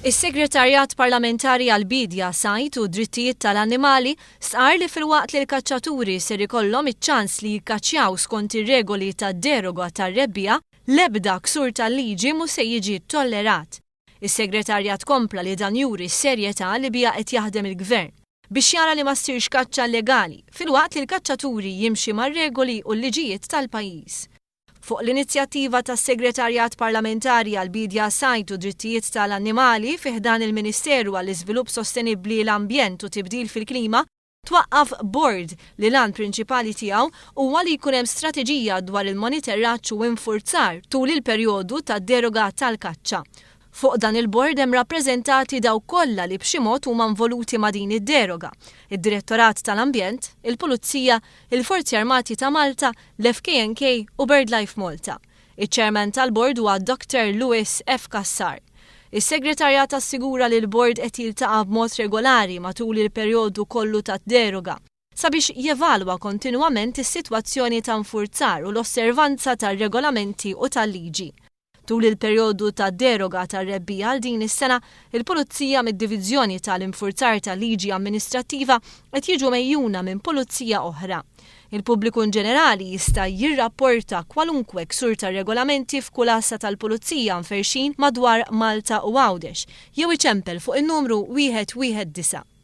Is-Segretarjat Parlamentari għall-Biedja, Sajd u Drittijiet tal-Annimali stqarr li filwaqt li l-kaċċaturi ser ikollhom iċ-ċans li jikkaċċjaw skont ir-regoli tad-deroga tar-rebbiegħa, l-ebda ksur tal-liġi mhu se jiġi ttollerat. Is-Segretarjat kompla li dan juri s-serjetà li biha qed jaħdem il-Gvern biex jara li ma ssirx kaċċa llegali, filwaqt li l-kaċċaturi jimxi mar-regoli u l-liġijiet tal-pajjiż. Fuq l-inizjattiva tas-Segretarjat Parlamentari għall-Biedja, Sajd u Drittijiet ta' l-Annimali fi ħdan il-Ministeru għall-Iżvilupp Sostenibbli, l-Ambjent u Tibdil fil-Klima, twaqqaf bord li l-għan prinċipali tiegħu huwa li jkun hemm strateġija dwar il-moniteraġġ u infurzar tul il-perjodu tad-deroga tal-kaċċa. Fuq dan il-bord hemm rappreżentati dawk kollha li b'xi mod huma involuti ma' din id-deroga, id-Direttorat tal-Ambjent, il-Pulizija, il-Forzi Armati ta' Malta, l-FKNK u BirdLife Malta. Iċ-Chairman tal-bord huwa Dr Louis F. Cassar. Is-Segretarjat assigura li l-bord qed jiltaqa' b'mod regolari matul il-perjodu kollu tad-deroga, sabiex jevalwa kontinwament is-sitwazzjoni ta' nfurzar u l-osservanza tar-regolamenti u tal-liġi. Tul il-perjodu ta' deroga tar-rebbiegħa għal din is-sena, il-Pulizija mid-Diviżjoni ta' l-Infurzar tal-Liġi Amministrattiva qed jiġu megħjuna minn pulizija oħra. Il-pubbliku inġenerali jista' jirrapporta kwalunkwe ksur tar-regolamenti f'kull għassa tal-Pulizija mferrxin madwar Malta u Għawdex jew iċempel fuq in-numru 119.